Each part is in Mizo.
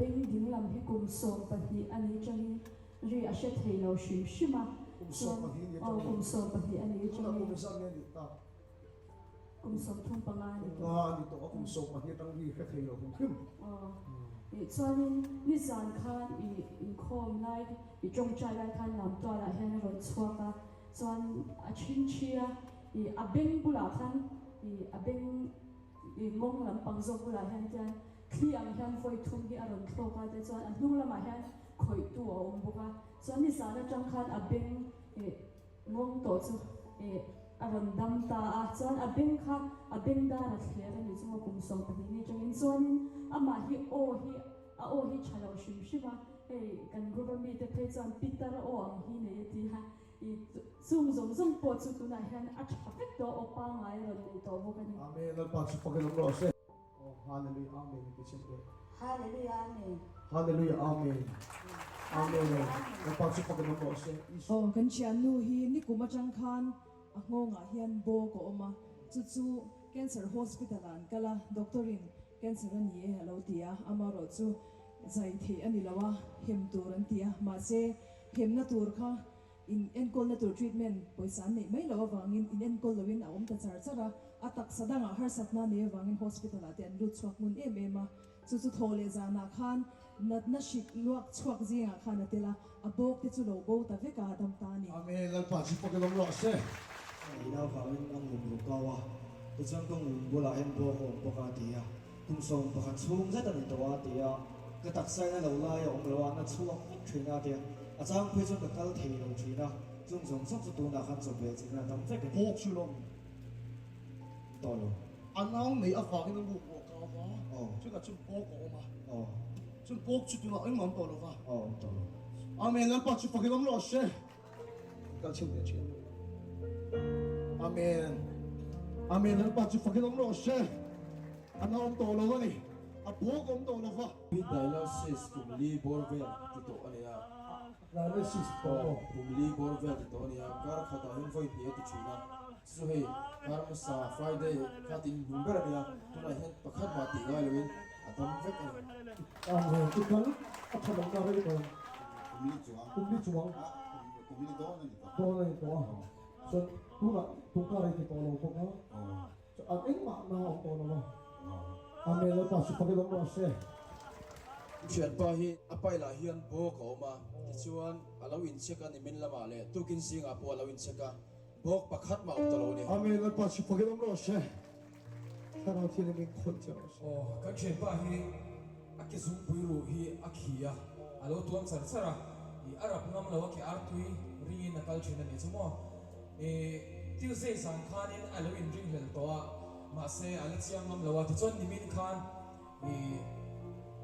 beng dinglam hi kum 12 a nih atangin ri a hre thei lo hrim hrim a, chuan aw kum 12 a nih atangin kum 35 a ni tawh. Aw ih chuanin nizan khan ih inkhawm lai ih tawngtai lai khan lamtualah hian a rawn chhuak a, chuan a chhingchhi a, ih a beng bulah khan ih a beng I mawng lampang zawk bulah hian tian thli ang hian vawi thum hi a rawn thlawk a, tichuan a hnung lamah hian khawihtu a awm bawk a, chuan nizan atang khan a beng ih mawng tawh chu ih a rawn dam ta a, chuan a beng kha a beng dar a thler a ni chu maw kum 12 ni atangin chuanin amah hi aw hi a aw hi tha lo hrim hrim a, hei kan group a mite phei chuan pitar aw ang hi nei a ti a. I chung zawng zawng pawh chu tunah hian a tha vek tawh aw pangai a rawn nei tawh bawk a ni. Amen Lalpa chu fakin awm rawh se. Aw Hallelujah Amen ti chin teh. Hallelujah Amen. Hallelujah Amen. Amen Lalpa chu fakin awm rawh se. Isua. Aw kan thiannu hi nikum atang khan a nghawngah hian bawk a awm a, chu chu Cancer Hospital ah an kal a, doctor in Cancer a ni e a lo ti a, amaherawh chu zai theih a ni lo a, hem tur an ti a, mahse hemna tur kha in enkawlna tur treatment pawisa an neih mai loh avangin in enkawl loin a awm ta char char a, a taksa dangah harsatna nei avangin hospital ah te an lut chhuak ngun em em a, chu chu thaw leh zanah khan natna hrik luak chhuak zingah khan a tel a, a bawk te chu lo bo ta vek a, dam ta a ni. Amen, Lalpa chu pakin awm rawh se. Ina avangin ka ngum ruk kau a, tichuan ka ngum bulah hian bawk a awm bawk a ti a, kum 11 chhung zet a ni tawh a ti a, ka taksa in a lo lai a awm lo a, na chhuak vek thin a ti a, a chang phei chuan ka kal thei lo thin a, chung zawng zawng chu tunah khan chawp leh chin a dam vek a ni. Bawk chu lo tawh lo. A nau nei avangin a ngum ruah kau a, chutah chuan bawk a awm a, chuan bawk chu tunah engmah a awm tawh lo va. Awm tawh lo. Amen, Lalpa chu fakin awm rawh se. Kal chhin ve thin. Amen. Amen. Lalpa chu fakin awm rawh se. An awm tawh lo a ni. A bawk awm tawh lo va. Pi dialysis kum li bawr vel ti tawh a ni a. Dialysis tawh maw? Kum li bawr vel ti tawh a ni a. Kar khatah hian vawi hnih a ti thin a. Chu chu hei kar hmasa Friday kha tin hnung ber a ni a. Tunah hian pakhat mah tih ngai loin a dam vek a ni. Amen. I kal a tha lohna rei dawn. Kum li chuang. Kum li chuang. Kum li dawn a ni tawh. Dawn a ni tawh a. Chuan tunah tungkar ei ti tawh lo bawk a. Chuan an engmah na a awm tawh lo a. Amen. Lalpa chu fakin awm rawh se. Thianpa hi a pailah hian bawk a awm a, tichuan a lo incheck a nimin lamah leh tukin zingah pawh a lo incheck a, bawk pakhat mah a awm ta lo a ni. Amen. Lalpa chu fakin awm rawh se. Thlarau thian in khawih che rawh se. Aw, kan thianpa hi a ke zungpui ruh hi a khi a, a lo tuam char char a, ih a rap ngam lo a ke artui ringin a kal thin a nih chu maw. Ih Tuesday zan khanin a lo inring hlel tawh a, mahse a la chiang ngam lo a, tichuan nimin khan ih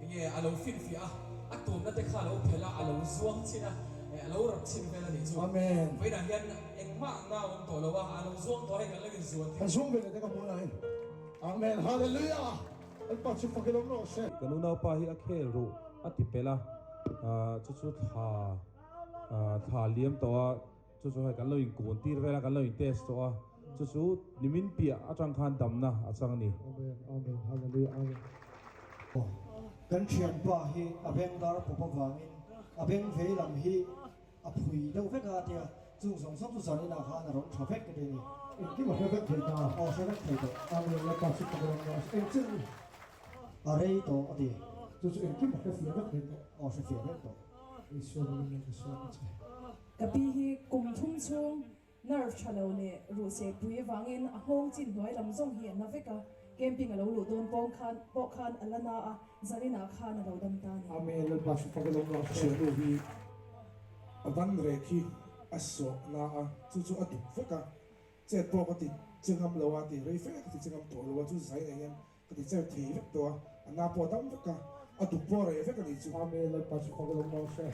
enge a lo finfiah a, a tumna te kha a lo phelh a, a lo zuang chin a, ih a lo rap chin vel a nih chu. Amen. Vawiinah hian engmah na a awm tawh lo a, a lo zuang tawh a hei kan lo inzuan tir. Kan zuang ve leh te ka hmu lai. Amen. Hallelujah. Lalpa chu fakin awm rawh se. Kan unaupa hi a khel ruh a ti pelh a, chu chu thla thla liam tawh a. Chu chu hei kan lo inkun tir vel a, kan lo in test tawh a, chu chu nimin piah atang khan damna a chang a ni. Amen, Amen, Hallelujah, Amen. Kan thianpa hi a beng dar pawp avangin a beng vei lam hi a phui deuh vek a tia, chung zawng zawng chu zaninah khan a rawn tha vek ka ti a ni. Engkim a hre vek thei ta. Aw hre vek thei tawh. Amen, Lalpa chu ka rawn rawh a, engchen a rei tawh a ti. Chu chu engkim a hre fiah vek thei tawh. Aw hre fiah vek tawh. Isua hmingin ka sawi a che. Ka pi hi kum thum chhung nerve tha lo leh ruh seh pui avangin a nghawng chin hnuai lam zawng hi a na vek a, camping a lo luh dawn pawng khan pawh khan a la na a, zaninah khan a lo dam ta a ni. Amen Lalpa chu fak alawm rawh se. Thiannu hi a ban rek hi a sawh na a, chu chu a duk vek a, chet pawh ka ti che ngam lo a, ti rei fe ka ti che ngam tawh lo a, chu zai nei hian Ka ti cher thei vek tawh a, a na pawh a dam vek a, a duk pawh a reh vek a nih chu. Amen Lalpa chu fak alawm rawh se.